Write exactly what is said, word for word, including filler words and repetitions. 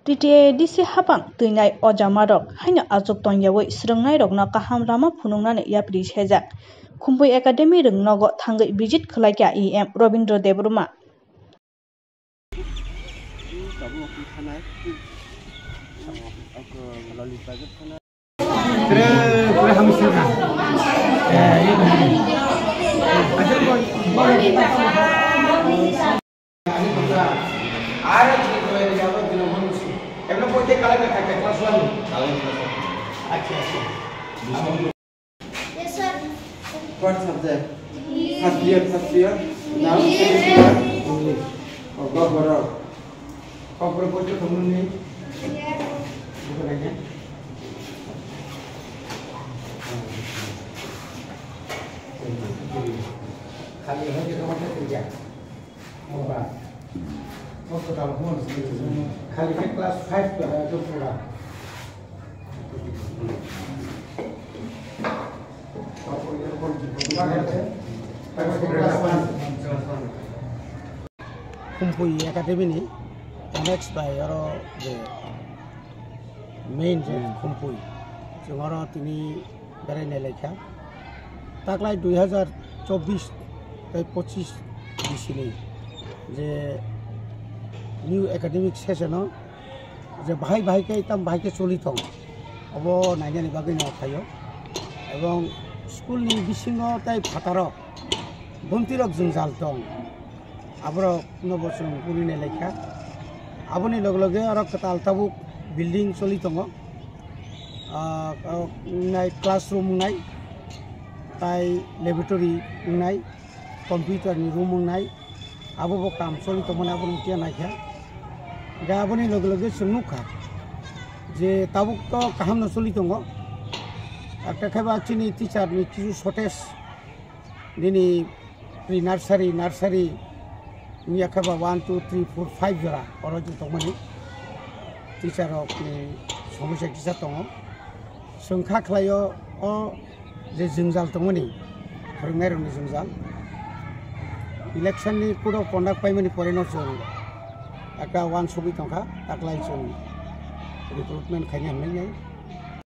T T A D C hapang twinai ojamarok haino achuk tongyawi swrwngnairokno kaham lama phunuknani yapri sejak. Khumpui Academy rwngnogo thangwi visit khwlaikha E M Robindra Debbarma. What subject? First year, first year. Now second year. English. Oh, God, God, God. Kok boro boi tongmani? Bukan aja. Kali hoi ke kamu kerja. Khali khe class five to pura. Khumpui Academy ni annex bai oro je main je Khumpui, chwng oro tini berai nai laikha. Taklai dui hazar chobbish tei pochish bisini je new academic session o je bahai bahai khe tam bahai khe choli tong, obo nainani bagwi no phaio. Ebong school ni bisingo tei phataro bontirok jwngjal tong, aborok no bo chwng uri nai laikha. Aboni loge loge oro kwtal tabuk building choli tongo. Ah, ah, wngnai classroom wngnai, tai laboratory wngnai, computer ni room wngnai, abo bo kam choli tongmani abo nung tiya naikha. Ga aboni loge loge chwng nukha je tabuk to kaham no choli tongo, akta khe ba chini teacher ni kisu shortage. Nini pre nursery, nursery wngya khe ba one, two, three, four, five jora oro je tongmani teacher rok ni somosya kisa tongo. Chwng kha khlaio o je jwngjal tongmani, phwrwngnai rokni jwngjal. Election ni code of conduct paimani pore no chwng ekta uansugwi tongkha, taklai chwng recruitment khaina hinwi nai.